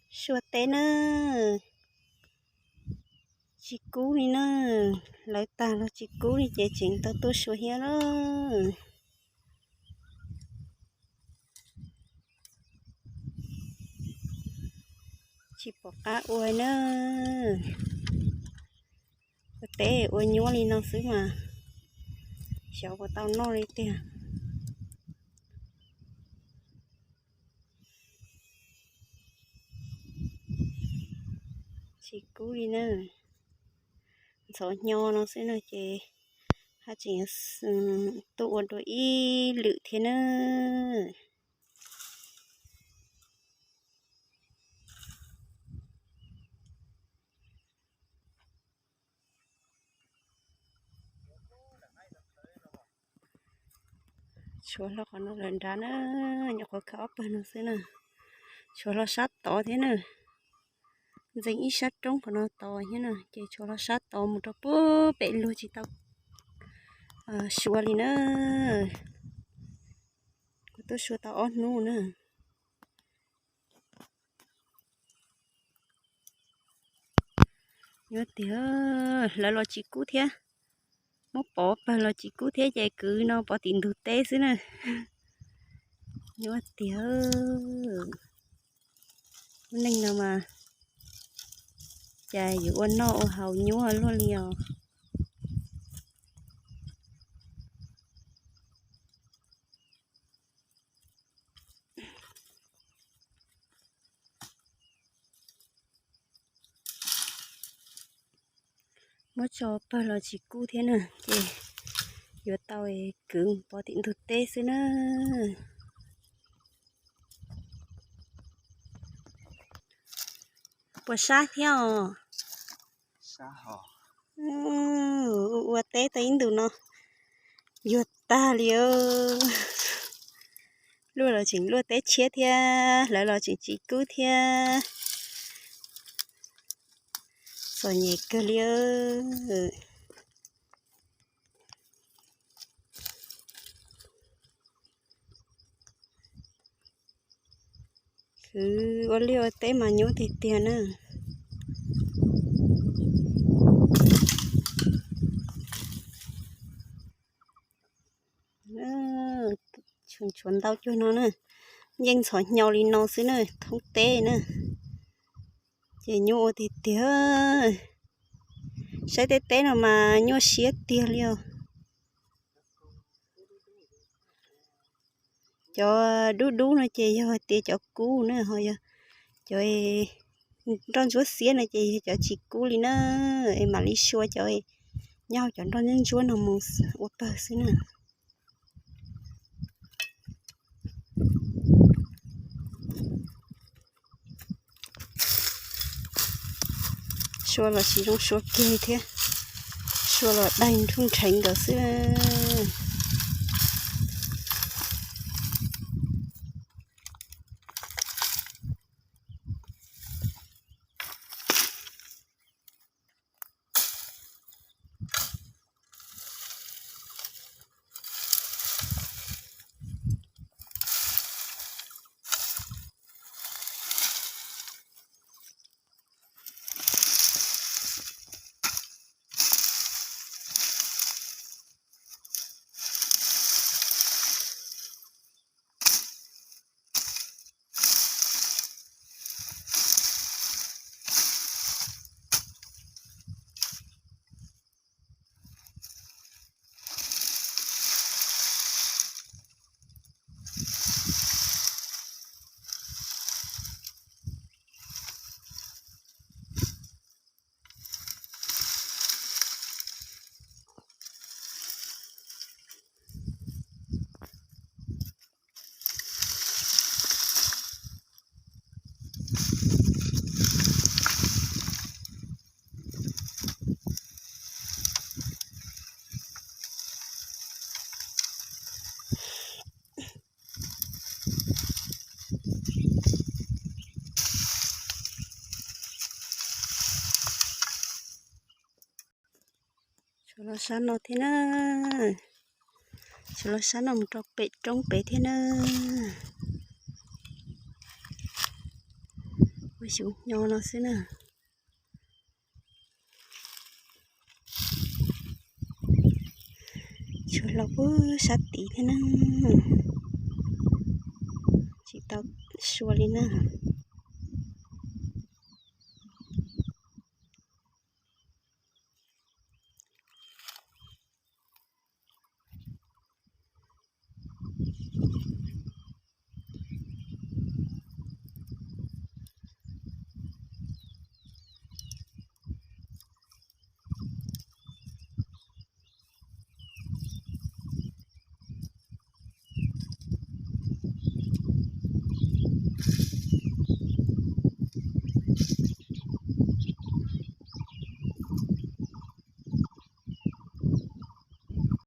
Sua teb na, tsis kub li na, lawv tag los tsis kub li ces tseem tau tuaj sua thiab na. Tsis pom qab ua na, ua teb ua nyuaj li no xwb mas xyov puas tau noj li tiag. Tsis kub li na, ntxhov hnyo no xwb no ces haj tseem tuaj ua dua ib lwm thiab na. Tshuav hlo qhov no lawm nrad na, nyuam qhuav khaws ob pawg no xwb na. Tshuav hlo sab tod thiab na, ntxeev ib sab roob qhov no tod thiab na, ces tshuav hlo sab tod mus rau pem luag tsis tau sua li na. Kuv twb sua tau ob hnub na. Nyuaj tiag, hlawv los tsis kub thiab, muab pov pawg los tsis kub thiab ces kwv no pov tim ntug teb xwb na. Nyuaj tiag, lub neej no mas cas yuav ua noj ua haus nyuaj luaj li os. Muab tso pawg los tsis kub thiab na, ces yuav tau kwv pov tim ntug teb xwb na. Puas sab thiab os? Ua teb tau ib ntus no yuag tag li. Luaj los tseem luaj teb tshiab thiab, hlawv los tseem tsis kub thiab. Txom nyem kawg li. Khwv ua liaj ua teb mas nyuaj tiag tiag na. Tshuav ntau cuag no na, yeej ntxhov hnyo li no xwb na, thoob teb na. Ces nyuaj ua tiag tiag. Saib tej teb no mas nyuaj siab tiag li os. Cov dub dub no ces yog hais tias cov kub na, ho yog cov nroj ntsuab xiab no ces yog cov tsis kub li na. Es mam li sua cov nyob hauv cov nroj ntsuab ntsuab no mus ua pawg xwb na. Sua los tsis zoo sua kiag thiab, sua los daig nrhuj nrheev nkawd xwb. Tshuav los sab no thiab na, tshuav los sab no mus rau pem roob pem thiab na. Ua xyuv nyo no xwb na. Tshuav los puag sab tid thiab na, tsis tau sua li na.